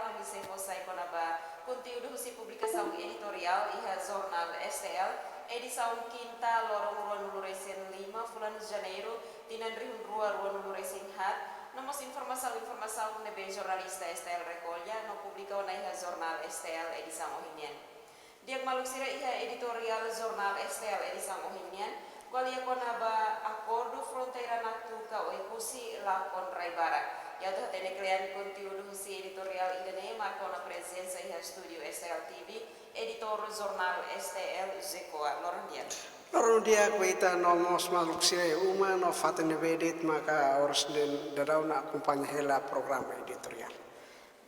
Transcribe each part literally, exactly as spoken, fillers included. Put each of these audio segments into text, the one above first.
Ha'u sei fó sai kona-ba konteúdu husi publikasaun editoriál iha Jornál S T L, edisaun kinta, loron ruanulu-resin-lima, fulan Janeiru, tinan rihun rua ruanulu-resin-haat, no mós informasaun-informasaun ne'ebé jornalista S T L rekolla no publika ona iha Jornál S T L edisaun ohin nian. Di'ak maluk sira, iha editoriál Jornál S T L edisaun ohin nian, ko'alia kona-ba akordu fronteira Naktuka Oekusi lakon rai barak. Atu hatene kle'an konteúdu husi editoriál ida-ne'e, marka ona prezensa iha estúdiu S T L T V, editór Jornál S T L, José Coa. Loron di'ak. Loron di'ak ba ita no mós maluk sira iha uma no fatin ne'ebé de'it maka oras daudaun akompaña hela programa editoriál.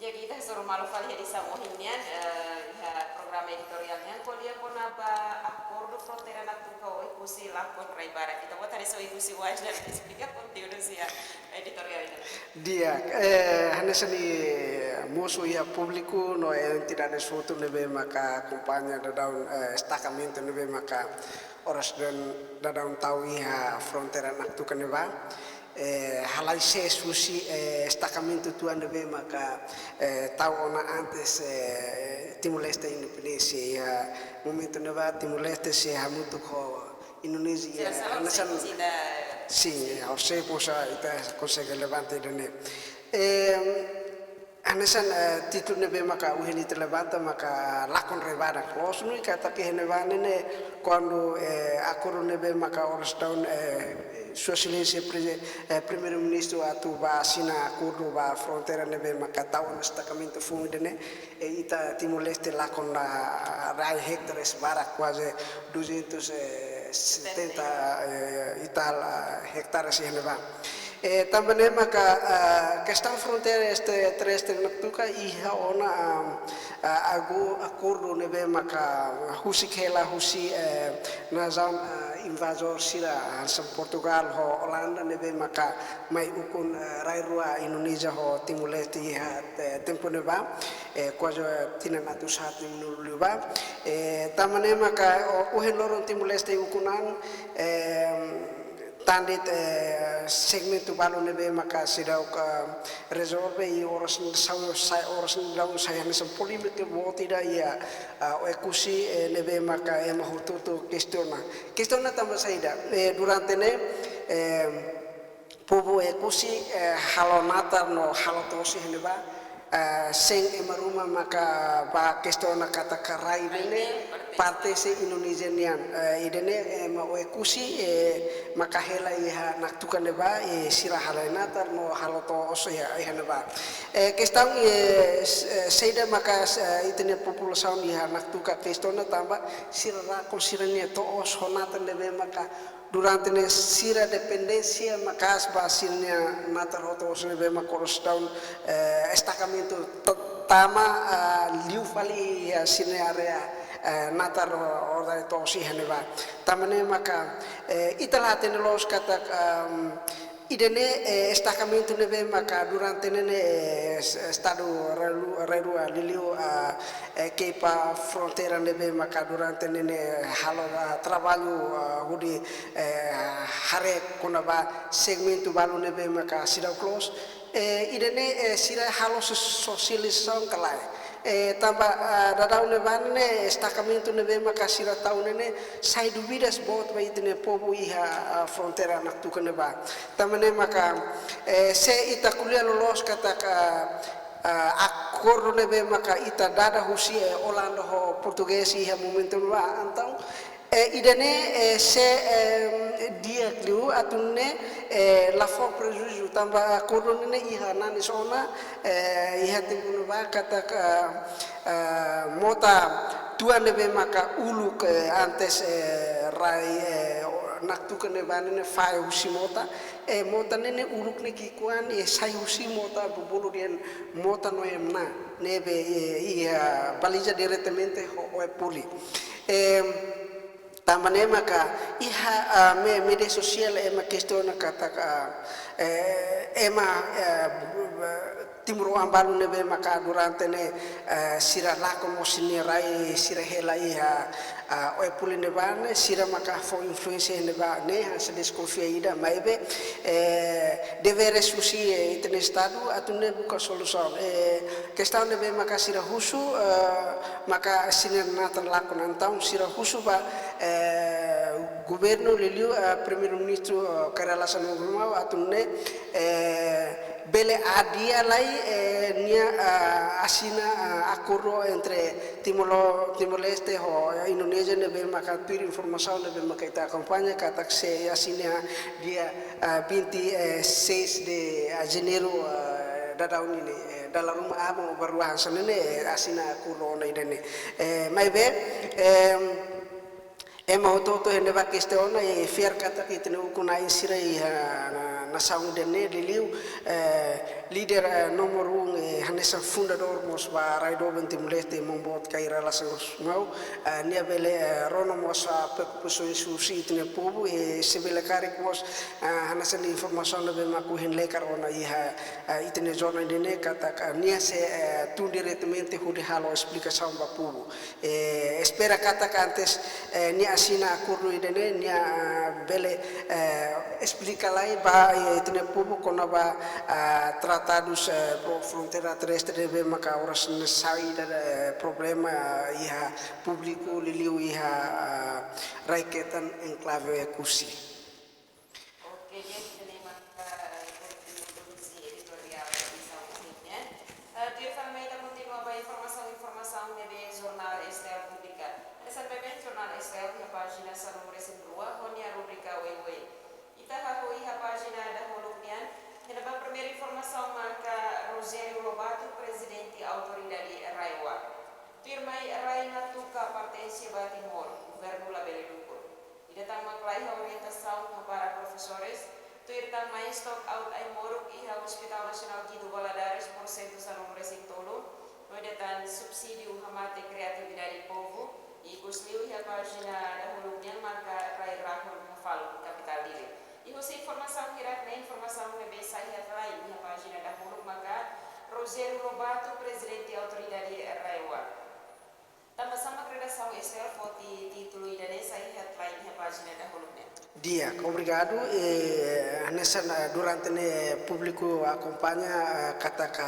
Jadi, ita hasoru malu fali iha edisaun ohin nian, eh, iha programa editoriál nian, ko'alia kona-ba akordu fronteira Naktuka Oekusi lakon rai barak. Ita-boot haree se Oekusi wajar esplika konteúdu husi editoriál ida-ne'e. Di'ak, eh, hanesan ne'e mosu iha públiku no entidade hotu ne'ebé maka akompaña daudaun, eh, destakamentu ne'ebé maka oras daudaun tau iha fronteira Naktuka ne'ebá. Eh, halai sees husi, eh, destakamentu tuan ne'ebé maka, eh, tau ona antes, eh, Timor-Leste independénsia. Iha momentu ne'ebá Timor-Leste sei hamutuk ho Indonézia. Sira sala hanesan sei ida. Sin, horiseik mós ita konsege levanta ida-ne'e. Eh, hanesan, eh, títulu ne'ebé maka ohin ita levanta maka lakon rai barak. Loos duni katak iha ne'ebá ne'e, kuandu, eh, akordu ne'ebé maka oras daudaun, eh, Sua Exelénsia Preze-, eh, Primeiru-Ministru atu bá asina akordu ba fronteira ne'ebé maka tau ona destakamentu foun ida-ne'e, eh, ita Timor-Leste lakon rai hektares barak, kuaze duzentos e setenta, eh, e tal, ah, hektares iha ne'ebá. Eh, tanba ne'e maka, ah, kestaun fronteira este terrestre Naktuka iha ona, ah, ah, agu-, akordu ne'ebé maka husik hela husi, eh, nasaun, ah, invazór sira, ah, hanesan Portugál ho Olanda ne'ebé maka mai ukun, eh, rai rua Indonézia ho Timor-Leste iha, eh, tempu ne'ebá, eh, kuaze tinan atus haat limanulu liubá. Eh, tanba ne'e maka o-, ohin loron Timor-Leste ukun an, eh, tan de'it, eh, segmentu balu ne'ebé maka seidauk rezolve i oras daudaun sai, oras daudaun sai hanesan polémika boot ida iha, ah, Oekusi, eh, ne'ebé maka ema hotu-hotu kestiona. Kestiona tanba saida? Eh, durante ne'e, eh, povu Oekusi, eh, halo natar no halo to'os iha ne'ebá, eh, sein ema ruma maka bá kestiona katak rai ne'e pertense Indonézia nian. Eh, ida-ne'e, eh, ema Oekusi, eh, maka hela iha Naktuka ne'ebá, eh, sira halai natar no halo to'os iha, iha ne'ebá. Eh, kestaun, eh, s-, eh, saida maka, eh, ita-nia populasaun iha Naktuka kestiona tanba sira lakon sira-nia to'os ho natar ne'ebé maka durante ne'e sira dependénsia maka'as ba sira-nia natar ho to'os ne'ebé maka oras daudaun, eh, destakamentu t-, tama, ah, liu fali iha sira-nia área, eh, natar ho, ho to'os iha ne'ebá. Tanba ne'e maka, eh, ita la hatene loos katak, ehm, ida-ne'e, eh, destakamentu ne'ebé maka durante ne'e, eh, es-, Estadu rai ru-, rai rua liuliu, ah, eh, ekipa fronteira ne'ebé maka durante ne'e halo, ah, traballu, ah, hodi, eh, haree kona-ba segmentu balu ne'ebé maka seidauk loos. Eh, ida-ne'e, eh, sira halo so-, sosializasaun ka lae. Eh, tanba, ah, daudaun ne'ebá ne'e destakamentu ne'ebé maka sira tau ne'e sai dúvidas boot ba ita-nia povu iha, ah, fronteira Naktuka ne'ebá. Tanba ne'e maka, eh, se ita ko'alia loloos katak, ah, akordu ne'ebé maka ita dada husi, eh, Olanda ho Portugés iha momentu ne'ebá, entaun, eh, ida-ne'e, eh, sei, eh, di'ak liu atu nune'e, eh, la fó prejuízu tanba akordu ne'e iha nanis ona, eh, iha tempu ne'ebá katak, eh, mota tuan ne'ebé maka uluk, eh, antes, eh, rai, eh, Naktuka ne'ebá ne'e fahe husi mota, eh, mota ne'e uluk ne'e ki'ikoan, eh, sai husi mota bubulun dehan mota no emna ne'ebé, eh, iha baliza diretamente ho Oepoli. Em, tanba ne'e maka iha, ah, me-, média sosiál ema kestiona katak, ah, eh, ema, eh, timoroan balu ne'ebé maka durante ne'e, eh, sira lakon mós nia rai sira hela iha, ah, Oepoli ne'ebá ne'e, sira maka fó influénsia ne'ebá ne'e, hanesan deskonfia ida, maibé, eh, deveres husi, eh, ita-nia Estadu atu nune'e buka solusaun. Eh, kestaun ne'ebé maka sira husu, eh, maka sira-nia natar lakon, entaun sira husu ba, eh, governu liuliu, eh, Primeiru-Ministru, eh, Kay Rala Xanana Gusmão atu nune'e, eh, bele adia lai, eh, nia, ah, asina, ah, akordu entre Timor, Timor-Leste ho, eh, Indonézia ne'ebé maka tuir informasaun ne'ebé maka ita akompaña katak sei asina dia, ah, vinte e seis de, ah, Janeiru, ah, daudaun ne'e, eh, dala ruma aban ou bainrua hanesan ne'e, eh, asina akordu ona ida-ne'e. Eh, maibé, em, ema hotu-hotu iha ne'ebá kestiona, eh, fiar katak ita-nia ukun-na'in sira iha, ah, na-, nasaun ida-ne'e liuliu, eh, líder, eh, númeru um, eh, hanesan fundadór mós ba rai doben Timor-Leste, maun boot Kay Rala Xanana Gusmão, eh, nia bele, eh, rona mós, ah, preokupasaun husi ita-nia povu, eh, se bele karik mós, ah, hanesan informasaun ne'ebé maka ohin lekar ona iha, ah, ita-nia jornál ida-ne'e katak, ah, nia sei, eh, tun diretamente hodi halo esplikasaun ba povu. Eh, espera katak antes, eh, nia asina akordu ida-ne'e, nia, ah, bele, eh, esplika lai ba, eh, ita-nia povu kona-ba, ah, tratadus, eh, fro-, fronteira terrestre ne'ebé maka oras ne'e sai ida, eh, problema, ah, iha públiku liuliu iha, ah, rai-ketan enklave Oekusi. Oke, di'ak, ida-ne'e maka, eh, konteúdu husi editoriál edisaun ohin nian. Eh, tuir fali mai ita kontinua ba informasaun-informasaun ne'ebé Jornál S T L publika. Hanesan baibain Jornál S T L iha pájina sanulu-resin-rua, ho nia rubrika oioin. Ita hahú iha pájina dahuluk nian, iha ne'ebá primeiru informasaun maka Rogério Lobato, Prezidente Autoridade RAEOA. Tuirmai rai Ngatuka pertense ba Timor, governu labele dukur. Ida tan mak laiha orientasaun ba para profesores, tuir tan mai stock out ai-moruk iha Hospital Nasionál Guido Valadares porsentu sanulu-resin-tolu, no ida tan subsídiu hamate kreatividade povu, ikusliu iha pájina dahuluk nian maka rai rahun hafalu kapitál Dili. I husi informasaun hirak-ne'e, informasaun ne'ebé sai headline iha pájina dahuluk maka Rogério Lobato, Prezidente Autoridade RAEOA. Tanba sá mak redasaun S T L foti títulu ida-ne'e sai headline iha pájina dahuluk ne'e? Di'ak, obrigadu. Eh, hanesan, eh, durante ne'e públiku akompaña, eh, katak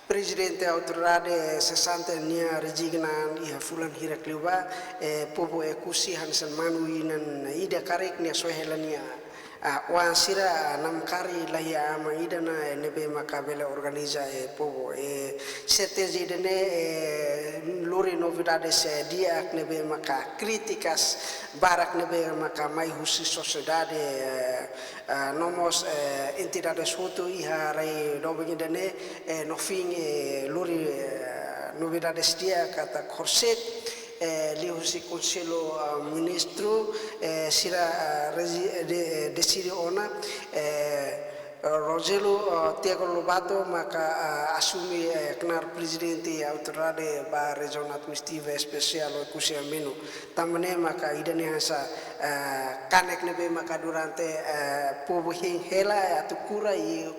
Prezidente Autoridade sesante nia rezigna iha fulan hirak liubá, eh, povu Oekusi hanesan manu-inan ida karik nia soe hela nia ah, oan sira, ah, namkari laiha aman ida-ne'e ne'ebé maka bele organiza, eh, povu. Eh, serteza ida-ne'e, eh, lori novidades, eh, di'ak ne'ebé maka krítikas barak ne'ebé maka mai husi sosiedade, eh, ah, no mós, eh, entidades hotu iha rai doben ida-ne'e, eh, no fin, eh, lori, eh, novidades di'ak katak horisehik, eh, liuhusi Konsellu, ah, Ministru, eh, sira, ah, rezi-, eh, de-, eh, deside ona, eh, Rogério, ah, Tiago Lobato maka, ah, asume, eh, knaar Prezidente Autoridade ba Rejiaun Administrativa Espesiál Oekusi Ambeno. Tanba ne'e maka ida-ne'e hanesan, eh, kanek ne'ebé maka durante, eh, povu hein hela, eh, atu kura i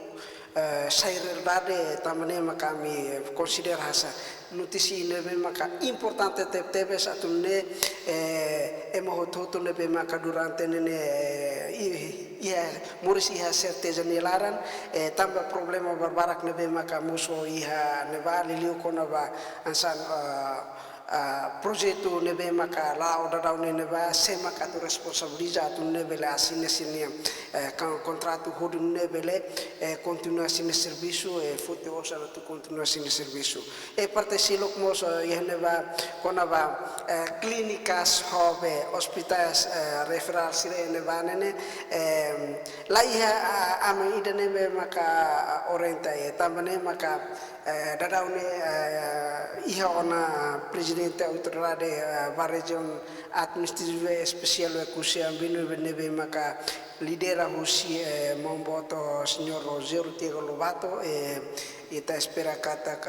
eh, sai realidade, tanba ne'e maka ami konsidera hanesan notísia ne'ebé maka importante tebetebes atu nune'e, eh, ema hotu-hotu ne'ebé maka durante ne'e, eh, i-, iha, moris iha serteza nia laran, eh, tanba problema barbarak ne'ebé maka mosu iha ne'ebá liuliu kona-ba hanesan, eh, ah, projetu ne'ebé maka la'o daudaun ne'e ne'ebá, sé maka atu responsabiliza atu nune'e bele asina sira-nia, eh, kon-, kontratu hodi nune'e bele, eh, kontinua sira-nia servisu, eh, foti osan atu kontinua sira-nia servisu. I parte seluk mós, eh, iha ne'ebá kona-ba, eh, klínikas ho be ospitais, eh, referál sira iha ne'ebá ne'e, eh, laiha, ah, aman ida ne'ebé maka, ah, orienta, eh, tanba ne'e maka eh, daudaun ne'e, eh, iha ona Prezidente Autoridade, eh, ba Rejiaun Administrativa Espesiál Oekusi Ambeno ne'ebé maka lidera husi, eh, maun boot Señór Rogério Tiago Lobato, eh, ita espera katak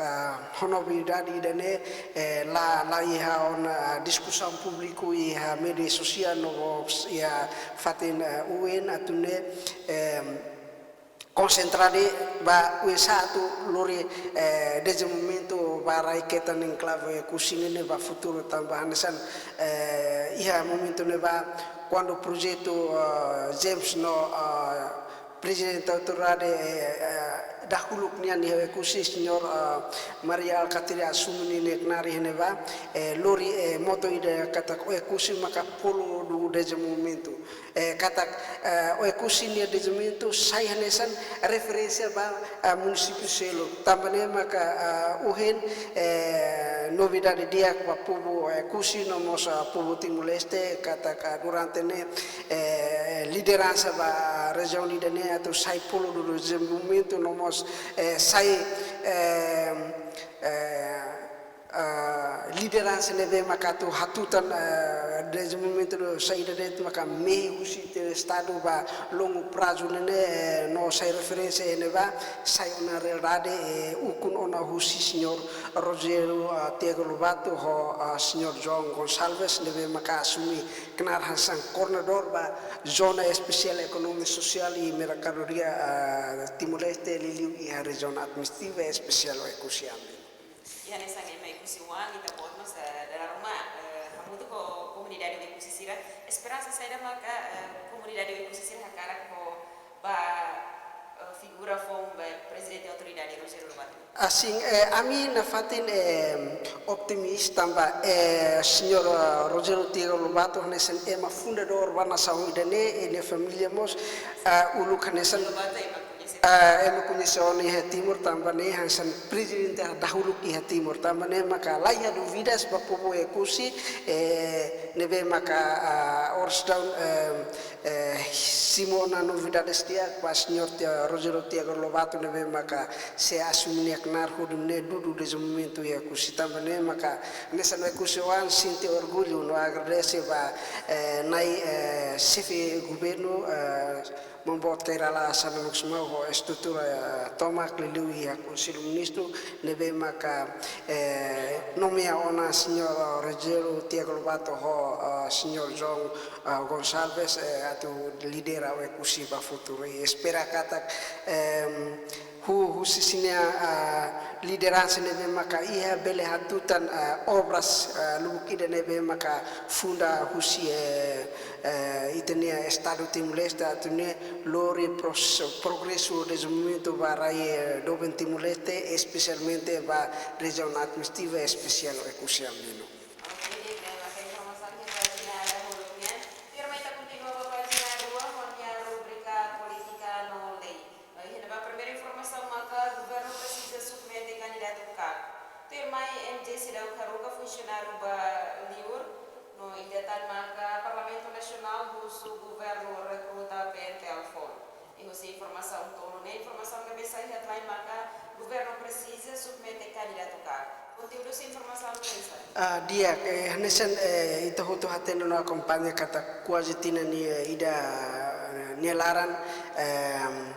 ho novidade ida-ne'e, eh, la, laiha ona diskusaun públiku iha média sosiál no mós iha fatin, eh, U N atu nune'e, eh, konsentra de'it ba oinsá atu lori, eh, dezenvolvimentu ba rai ketak enklave Oekusi ne'e ba futuru tanba hanesan, eh, iha momentu ne'ebá kuandu projetu, eh, James no, eh, Prezidente Autoridade, eh, eh, dahuluk nian iha Oekusi, Señór, eh, Mari Alkatiri asume ninia knaar iha ne'ebá, eh, lori, eh, moto ida katak Oekusi maka polo do dezenvolvimentu. Eh, katak, eh, Oekusi nia dezenvolvimentu sai hanesan referénsia ba, eh, munisípiu seluk. Tanba ne'e maka, eh, ohin, eh, novidade di'ak ba povu Oekusi no mós, eh, povu Timor-Leste katak durante ne'e, eh, lideransa ba rejiaun ida-ne'e atu sai polo do dezenvolvimentu no mós, eh, sai, eh, eh, ah, lideransa ne'ebé maka atu hatutan, ah, dezenvolvimentu do saida de'it maka mehi husi ita-nia estadu ba longu prazu ne'e, eh, no sai referénsia iha ne'ebá, sai ona realidade, eh, ukun ona husi Señór Rogério, ah, Tiago Lobato ho, ah, Señór João Gonçalves ne'ebé maka asume knaar hanesan koordenadór ba Zona Espesiál Ekonomia Sosiál i Merkadoria, ah, Timor-Leste liuliu iha Rejiaun Administrativa Espesiál Oekusi Ambeno. Iha hanesan ema Oekusi oan, ita-boot mós, eh, dala ruma, eh, hamutuk ho komunidade Oekusi sira. Esperansa saida maka, eh, komunidade Oekusi sira hakarak ho ba, eh, figura foun ba Prezidente Autoridade Rogério Lobato? Asin, eh, ami nafatin, eh, optimista tanba, eh, Señór, eh, Rogério Tiago Lobato hanesan ema fundadór ba nasaun ida-ne'e, i nia família mós, eh, uluk hanesan, Lobato ema koñese, eh, ema koñese ona iha Timor, tanba ne'e hanesan prezidente dahuluk iha Timor, tanba ne'e maka laiha dúvidas ba povu Oekusi, eh, ne'ebé maka, ah, oras daudaun, eh, eh, simu ona novidades di'ak ba Señór Tia-, Rogério Tiago Lobato ne'ebé maka sei asume nia knaar hodi nune'e dudu dezenvolvimentu iha Oekusi, tanba ne'e maka hanesan Oekusi oan sente orgullu no agradese ba, eh, Na'i, eh, Xefe Governu, eh, Maun Boot Kay Rala Xanana Gusmão ho estrutura, eh, tomak liuliu iha Konsellu Ministru ne'ebé maka, eh, nomeia ona Señór Rogério Tiago Lobato ho, eh, Señór João, eh, Gonçalves, eh, atu lidera Oekusi ba futuru. I espera katak, em, hu-, husi sira-nia, ah, lideransa ne'ebé maka iha bele hatutan, ah, obras, ah, lubuk ida ne'ebé maka funda husi, eh, eh, ita-nia Estadu Timor-Leste atu nune'e lori pros-, progresu dezenvolvimentu ba rai, eh, doben Timor-Leste, espesialmente ba Rejiaun Administrativa Espesiál Oekusi Ambeno. Oke, di'ak, mak informasaun iha pájina dahuluk nian. Tuirmai ita kontinua ba pájina rua, ho nia rubrika Polítika no Lei. Iha ne'ebá primeiru informasaun maka governu presiza submete kandidatu KAK. Tuirmai M J seidauk haruka funsionáriu ba liur, no ida tan maka Parlamentu Nasionál husu governu rekruta P N T L foun. I husi informasaun tolu ne'e, informasaun ne'ebé sai headline maka governu presiza submete kandidatu KAK. Konteúdu husi informasaun ne'e oinsá? Ah, di'ak, eh, hanesan, eh, ita hotu hatene no akompaña katak kuaze tinan ida, eh, nia laran, ehm,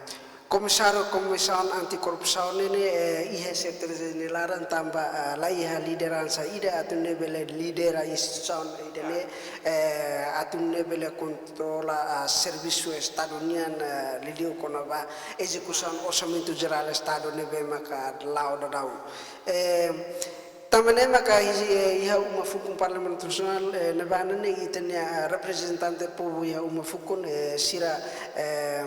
Komisáriu Komisaun Anti-Korrupsaun ne'e, eh, iha inserteza nia laran tanba, ah, laiha lideransa ida atu nune'e bele lidera instituisaun ida-ne'e, eh, atu nune'e bele kontrola, ah, servisu Estadu nian, eh, liuliu kona-ba ezekusaun Orsamentu Jerál Estadu ne'ebé maka la'o daudaun. Eh, tanba ne'e maka iha, eh, iha uma fukun Parlamentu Nasionál, eh, ne'ebá ne'e ita-nia, eh, reprezentante povu iha uma fukun, eh, sira, eh,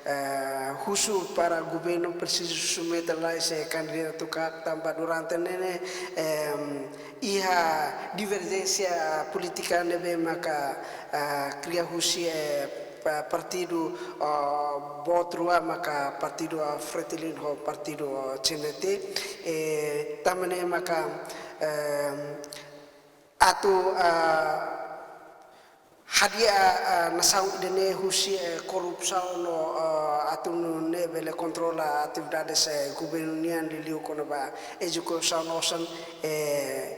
eh, husu para governu presiza submete lalais kandidatu KAK tanba durante ne'e, eh, iha diverjénsia polítika ne'ebé maka, ah, kria husi, eh, pa-, partidu, ah, boot rua maka partidu, ah, Fretilin ho partidu, ah, C N T. Eh, tanba ne'e maka, eh, atu, ah, hadi'a, ah, nasaun ida-ne'e husi, eh, korrupsaun no, ah, atu nune'e bele kontrola atividades, eh, governu nian liuliu kona-ba ezekusaun osan, eh,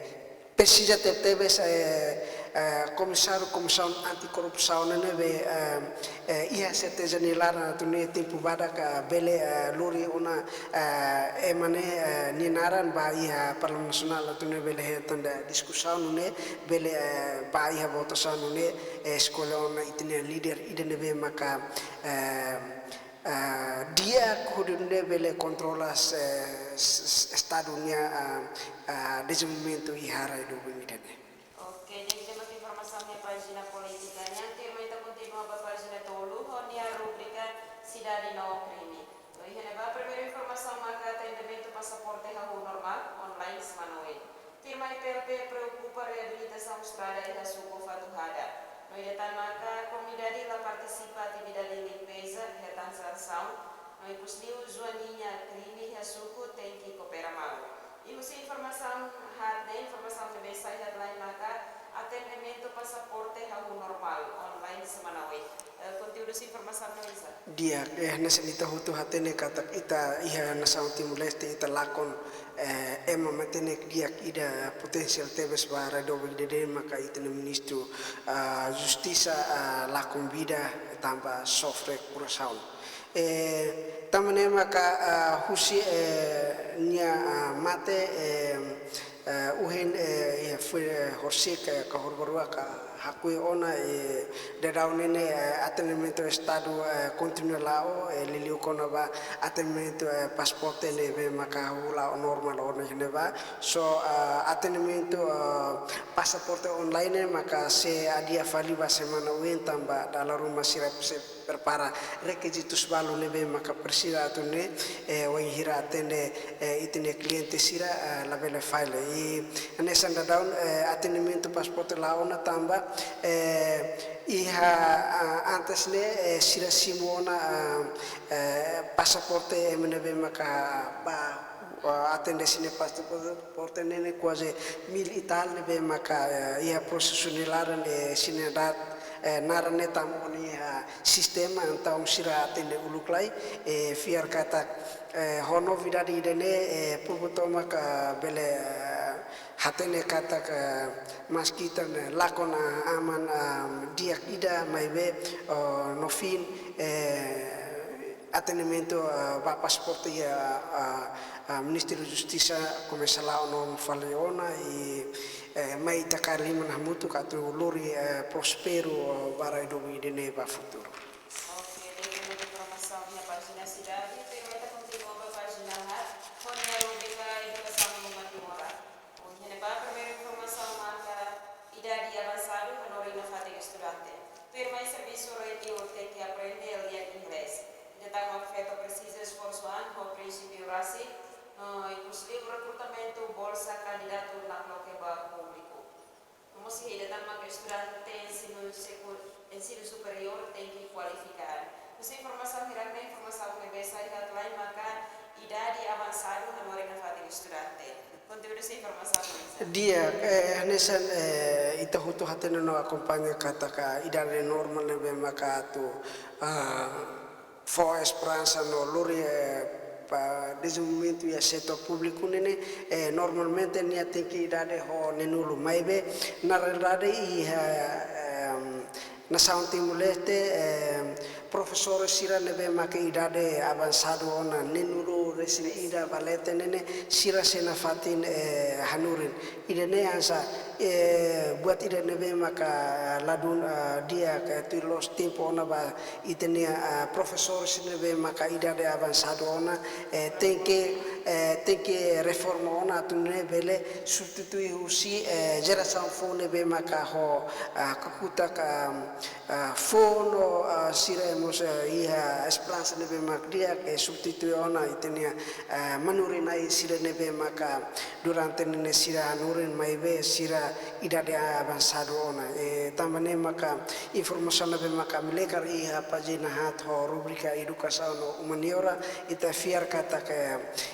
presiza tebetebes, eh, eh, Komisáriu Komisaun Anti-Korrupsaun ne'ebé, eh, eh, iha inserteza nia laran atu nune'e tempu badak, eh, bele, eh, lori ona, eh, ema ne'e, eh, nia naran ba iha Parlamentu Nasionál atu nune'e bele hetan diskusaun nune'e bele, eh, ba iha votasaun nune'e, eh, eskolla ona ita-nia líder ida ne'ebé maka, eh, ah, di'ak hodi nune'e bele kontrola, eh, s-, s-, estadu nia, ah, ah, dezenvolvimentu iha rai doben ida-ne'e. Oke, di'ak, ida-ne'e mak informasaun iha pájina polítika nian. Tuirmai ita kontinua ba pájina tolu ho nia rubrika Sidade no Krime. No iha ne'ebá primeiru informasaun maka atendimentu pasaporte hahú normál online semana oin. Tuirmai P L P preokupa reabilitasaun estrada iha suku Fatuhada. No ida tan maka komunidade la partisipa atividade limpeza iha Tansa Sound. No ikus liu Joaninha krime iha suku tenke koopera malu. I husi informasaun haat ne'e, informasaun ne'ebé sai headline maka atendimentu pasaporte hahú normál online semana oin. Eh, konteúdu husi informasaun ne'e oinsá? Di'ak, eh, hanesan ita hotu hatene katak ita iha nasaun Timor-Leste ita lakon, eh, ema matenek di'ak ida potensiál tebes ba rai doben ida-ne'e maka ita-nia Ministru, ah, Justisa, ah, lakon vida tanba sofre kurasaun. Eh, tanba ne'e maka, ah, husi, eh, nia, ah, mate, eh, eh, ohin, eh, iha fue, eh, horisehik, eh, kahur barua ka hakoi ona, eh, daudaun ne'e, eh, atendimentu estadu, eh, kontinua la'o, eh, liuliu kona-ba atendimentu, eh, pasaporte ne'ebé maka hahú la'o normál ona iha ne'ebá. So, eh, atendimentu, eh, pasaporte online ne'e maka sei adia fali ba semana oin tanba dala ruma sira sei prepara rekizitus balu ne'ebé maka presiza atu nune'e, eh, wainhira atende, eh, ita-nia kliente sira, eh, labele falla. I hanesan daudaun, eh, atendimentu pasaporte la'o ona tanba, eh, iha, ah, antes ne'e, eh, sira simu ona, ah, eh, pasaporte ema ne'ebé maka ba, ah, atende sira-nia pasaporte ne'e kuaze mil i tal ne'ebé maka, eh, iha prosesu nia laran, eh, sira-nia dat-, eh, naran ne'e tama ona iha sistema, entaun sira atende uluk lai, eh, fiar katak, eh, ho novidade ida-ne'e, eh, povu tomak bele, eh, hatene katak, eh, maski ita ne'e lakon aman, ah, di'ak ida maibé, oh, no fim, eh, atendimentu, ah, ba pasaporte iha, ah, ah, Ministériu Justisa komesa la'o normál fali ona i, eh, mai ita kaer liman hamutuk atu lori, eh, prosperu, oh, ba rai doben ida-ne'e ba futuru. Oke, di'ak, ida-ne'e mak informasaun iha pájina sidade, tuirmai ita kontinua ba pájina haat, ho nia rubrika Edukasaun no Uma Timoroan. Iha ne'ebá primeiru informasaun maka idade avansadu hanorin nafatin estudante. Tuirmai servisu retiru tenke aprende lian inglés. Ida tan maka feto presiza esforsu an ho prinsípiu rasik, no ikus liu rekrutamentu bolsa kandidatu nakloke ba públiku. No mós ida tan maka estudante ensinu seku-, ensinu superiór tenke kualifika an. Husi informasaun hirak-ne'e, informasaun ne'ebé sai headline maka idade avansadu hanorin nafatin estudante. Konteúdu husi informasaun ne'e oinsá? Di'ak, eh, hanesan, eh, ita hotu hatene no akompaña katak idade normál ne'ebé maka atu, ah, fó esperansa no lori, eh, ba dezenvolvimentu iha setór públiku ne'e, eh, normalmente nia tenke idade ho neenulu. Maibé, na realidade iha, eh, nasaun Timor-Leste, eh, profesór sira ne'ebé maka idade avansadu ona neenulu resin ida ba leten ne'e, sira sei nafatin, eh, hanorin. Ida-ne'e hanesan, eh, buat ida ne'ebé maka ladún, ah, di'ak, eh, tuir loos tempu ona ba ita-nia, ah, profesór sira ne'ebé maka idade avansadu ona, eh, tenke, eh, tenke reforma ona atu nune'e bele substitui husi, eh, jerasaun foun ne'ebé maka ho, ah, kakutak, ah, ah, foun no, ah, sira mós, ah, iha esperansa ne'ebé mak di'ak, eh, substitui ona ita-nia, ah, manorin-na'in sira ne'ebé maka durante ne'e sira hanorin maibé sira idade avansadu ona. Eh, tanba ne'e maka informasaun ne'ebé maka ami lekar iha pájina haat ho rubrika Edukasaun no Humaniora, ita fiar katak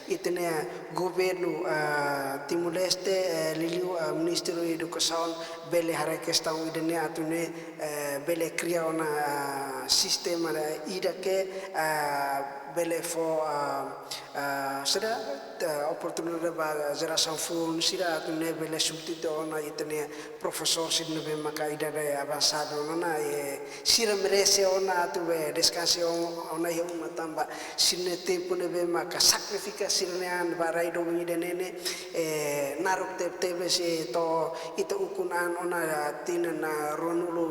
ita-nia governu, ah, Timor-Leste, eh, liuliu, ah, Ministériu Edukasaun bele haree kestaun ida-ne'e atu nune'e, eh, bele kria ona, ah, sistema, eh, ida ke, ah, bele fó, ah, ah, sira, ah, oportunidade ba jerasaun foun sira atu nune'e bele substitui ona ita-nia profesór sira ne'ebé maka idade avansadu ona, eh, sira merese ona atu be deskansa ona, ona iha uma tanba sira-nia tempu ne'ebé maka sakrifika sira-nia an ba rai doben ida-ne'e ne'e, eh, naruk tebetebes, eh, to'o ita ukun an ona, ah, tinan, ah, ruanulu,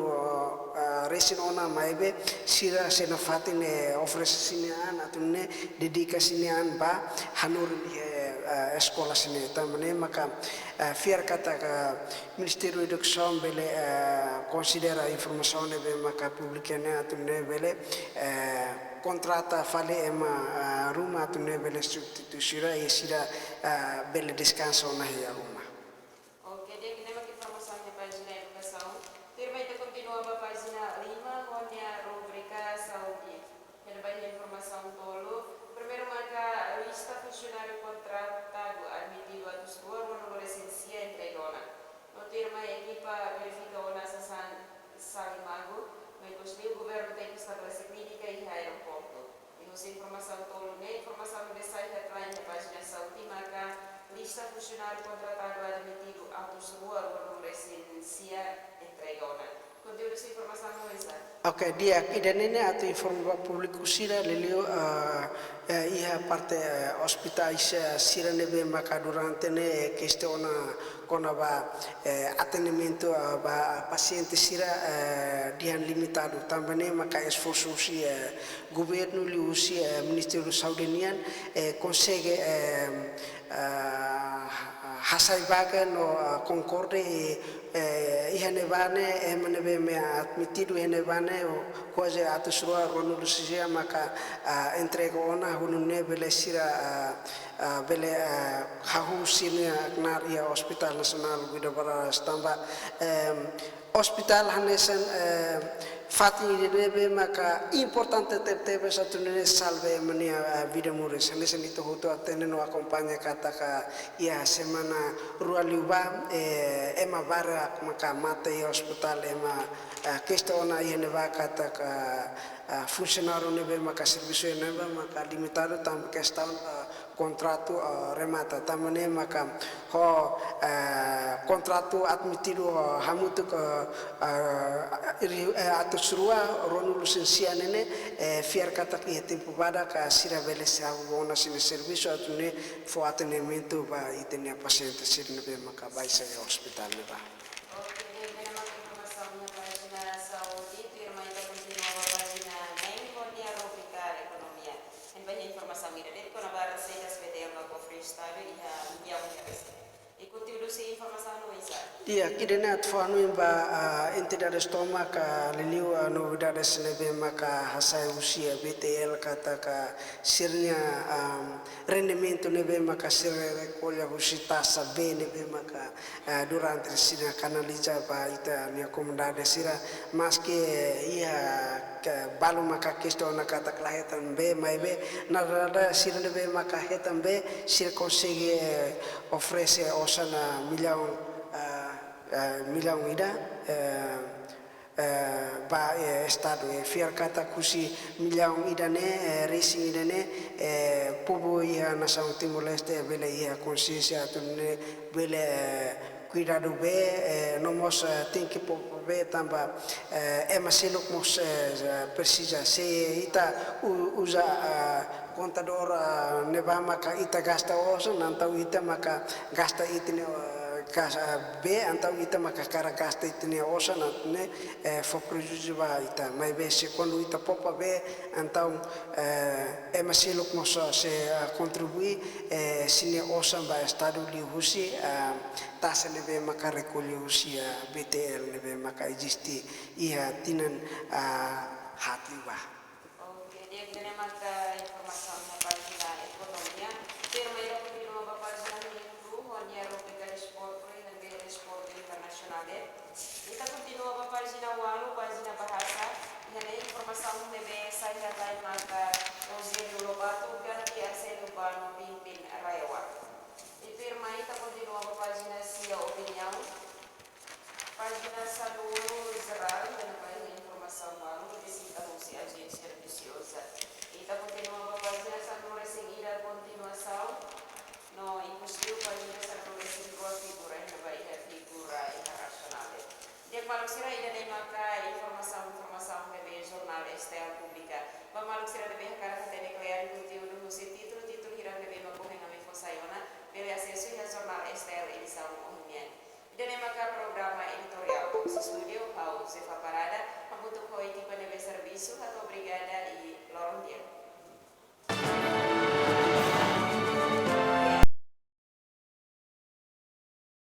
ah, resin ona maibé sira sei nafatin, eh, oferese sira-nia an atu nune'e dedika sira-nia an ba hanorin, eh, eh, eskola sira-ne'e. Tanba ne'e maka, eh, fiar katak Ministériu Edukasaun bele, eh, konsidera informasaun ne'ebé maka publika ne'e atu nune'e bele, eh, kontrata fali ema, eh, ruma atu nune'e bele substitui sira i sira, eh, bele deskansa ona iha uma. Oke, di'ak, ne'e mak informasaun iha pájina edukasaun. Tuirmai ita kontinua ba pájina lima ho nia rubrika saúde. Iha ne'ebá iha informasaun tolu. Primeiru maka lista funsionáriu kontratadu admitidu atus rua ruanulu resin sia entrega ona. No tuirmai ekipa verifika ona sasán Salimagu, no ikus liu governu tenke estabelese klínika iha aeroportu. I husi informasaun tolu ne'e, informasaun ne'ebé sai headline iha pájina saúde maka lista funsionáriu kontratadu admitidu atus rua ruanulu resin sia entrega ona. Konteúdu husi informasaun ne'e oinsá? Oke, di'ak, ida-ne'e ne'e atu informa ba públiku sira liuliu, ah, eh, iha parte, eh, ospitais, eh, sira ne'ebé maka durante ne'e, eh, kestiona kona-ba, eh, atendimentu, ah, ba pasiente sira, eh, dehan limitadu. Tanba ne'e maka esforsu husi, eh, governu liuhusi, eh, Ministériu Saúde nian, eh, konsege, eh, ah, hasai vaga no, ah, konkorde, eh, iha ne'ebá ne'e, ema ne'ebé mak admitidu iha ne'ebá ne'e, o, kuaze atus rua ruanulu resin sia maka, ah, entrega ona, hodi nune'e bele sira, ah, ah, bele, ah, hahú sira-nia knaar iha Hospital Nasionál Guido Valadares tanba, em, ospitál hanesan, eh, fatin ida ne'ebé maka importante tebetebes atu nune'e salva ema nia, eh, vida moris. Hanesan ita hotu hatene no akompaña katak iha semana rua liubá, eh, ema barak maka mate iha ospitál, ema, eh, kestiona iha ne'ebá katak, eh, funsionáriu ne'ebé maka servisu iha ne'ebá maka limitadu tanba kestaun, eh, kontratu, eh, remata. Tanba ne'e maka ho, eh, kontratu admitidu, eh, hamutuk, eh, eh, iri, eh, atus rua ruanulu resin sia ne'e ne'e, eh, fiar katak iha tempu badak sira bele hahú ona sira-nia servisu atu nune'e fó atendimentu ba ita-nia pasiente sira ne'ebé maka baixa iha ospitál ne'ebá. Oke, di'ak, ne'e mak informasaun iha pájina saúde, tuirmai ita kontinua ba pájina neen ho nia rubrika ekonomia. Iha ne'ebá iha informasaun ida de'it kona-ba raseidas B T L ba kofre Estadu iha millaun reais. I konteúdu husi informasaun ne'e oinsá? Di'ak, ida-ne'e atu fó hanoin ba, ah, entidades tomak, ah, liuliu, ah, novidades ne'ebé maka hasai husi, ah, B T L katak sira-nia, ah, rendimentu ne'ebé maka sira rekolla husi taxa bee ne'ebé maka, eh, durante sira kanaliza ba ita-nia komunidade sira, maski, eh, iha ke balu maka kestiona katak la hetan bee, maibé na dada sira ne'ebé maka hetan bee, sira konsege, eh, oferese osan, ah, millaun, ah, ah, millaun ida, eh, eh, ba, eh, Estadu, eh, fiar katak husi millaun ida-ne'e, eh, resin ida-ne'e, eh, povu iha nasaun Timor-Leste bele iha konxiénsia atu nune'e bele, eh, kuidadu bee, eh, no mós, eh, tenke poupa bee tanba, eh, ema seluk mós, eh, presiza. Se ita u-, uza, eh, kontadór, eh, ne'ebá maka ita gasta osan, entaun ita maka gasta ita-nia, eh, kas-, eh, bee, entaun ita maka hakarak gasta ita-nia osan, entaun ne'e, eh, fó prejuízu ba ita. Maibé se kuandu ita poupa bee, entaun, eh, ema seluk mós sei, eh, kontribui, eh, sira-nia osan ba Estadu liuhusi, eh, taxa ne'ebé maka rekolla husi, eh, B T L ne'ebé maka eziste iha tinan, eh, haat liubá. Oke, di'ak, ida-ne'e maka informasaun iha pájina ekonomia. Tuirmai ita kontinua ba pájina hitu ho nia rubrika desportu, iha ne'ebé desportu internasionál de'it. Ita kontinua ba pájina ualu, pájina bahasa. Iha ne'e informasaun ne'ebé sai headline maka Rogério Lobato ganti Arsénio Bano pimpin RAEOA. I tuirmai ita kontinua ba pájina sia, opiniaun. Pájina sanulu, jerál, iha ne'ebá iha informasaun balu, vizita husi ajénsia notisioza. Ita kontinua ba pájina Sira, ida-ne'e maka informasaun-informasaun ne'ebé Jornál S T L publika. Ba maluk sira ne'ebé hakarak hatene kle'an konteúdu husi títulu-títulu hirak ne'ebé mak ohin ami fó sai ona, bele asesu iha Jornál S T L edisaun ohin nian. Ida-ne'e maka programa editoriál. Husi estúdiu, ha'u Zefa Parada, hamutuk ho ekipa ne'ebé servisu, hato'o obrigada i loron di'ak.